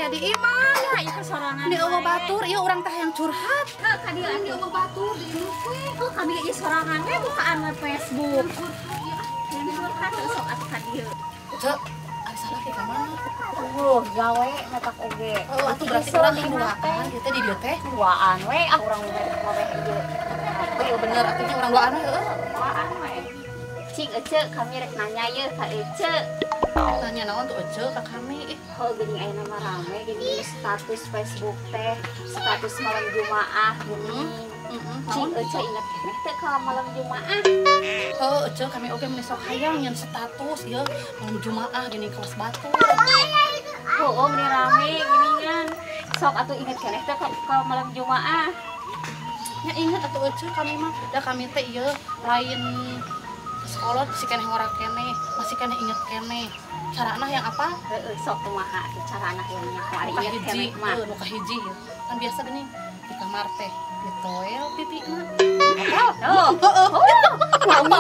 aya di imah. Ya, ieu sorangan. Di eueuh batur, ieu urang teh hayang curhat. Heuh, ka dieu Di eueuh batur di imah we. Heuh, kami ge sorangan we bukaan we Facebook. Hayang curhat sok atuh ka dieu. Cek, ari salah ke mana? Oh, gawe matak oge. Oh, atuh berarti urang duaan ieu teh di dieu teh. Duaan we, ah urang we ieu. Oh, bener atuh urang duaan we heuh. Duaan we. Cing ece kami rek nanya ye ka ece. Nanya naon tuh ece ka kami ih. Heuh geuning ayeuna mah rame geuning status Facebook teh, status malam Jumaah geuning. Cing ece inget keneh teh ka malam Jumaah. Heuh ece kami oge meni sok hayang nyeun status ieu malam Jumaah geuning kelas batur. Heuh meni rame geuningan. Sok atuh inget keneh teh ka malam Jumaah. Nya inget atuh ece kami mah da kami teh ieu lain sekolah si keneh ngora keneh, masih keneh inget keneh. Carana yang apa? Heeh, sok kumaha atuh carana yang nyaho ari inget keneh mah. Heuh, nu kahiji ieu. Kan biasa geuning di kamar teh ditoel pipina. Apa? Heeh. Apa?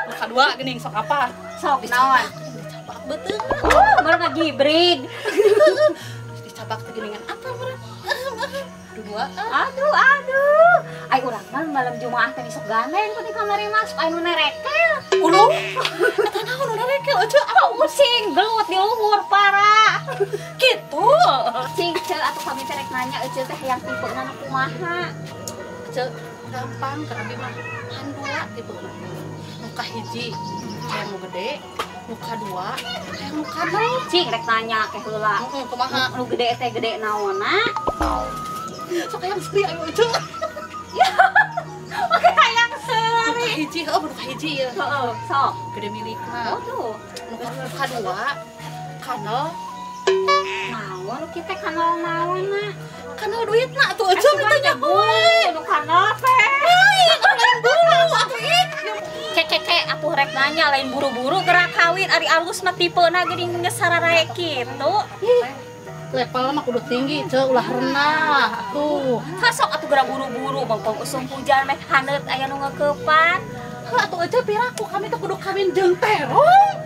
Nu kadua geuning sok apa? Sok naon? Dicabak beuteung. Oh, baru ngagibrig. Terus dicabak teh geuningan apa meureun? Dua. Aduh, aduh. Ai urang mah malam Jumaah teh sok gandeng ku di kamari mah sok aya nu nerekel. Uluh. Eta naon nu nerekel ece? Ah, ucing gelut di luhur parah. Kitu. Cing ce atuh kami teh rek nanya ece teh hayang tipena nu kumaha? Ece gampang ke abi mah handula tipena. Nu kahiji hayang nu gede, nu kadua hayang nu kadua. Cing rek nanya ke heula. Heeh, kumaha? Nu gede teh gede naonna? Sok hayang seuri ayo ece. Oke hayang seuri. Hiji heuh nu kahiji ieu. Heeh, sok. Gede milikna. Oh tuh. Nu kadua kanal naon kita kanal naonna? Kanal duitna atuh ece ditanya we. Nu kanal teh. Lain buru atuh ih. Keke atuh rek nanya lain buru-buru gerak kawin ari alusna tipena geuning geus sararae kitu. Level mah kudu tinggi, ce ulah rendah atuh. Sok atuh geura buru-buru bongkong usum hujan meh haneut aya nu ngeukepan. Heuh atuh ece piraku kami teh kudu kawin jeung terong.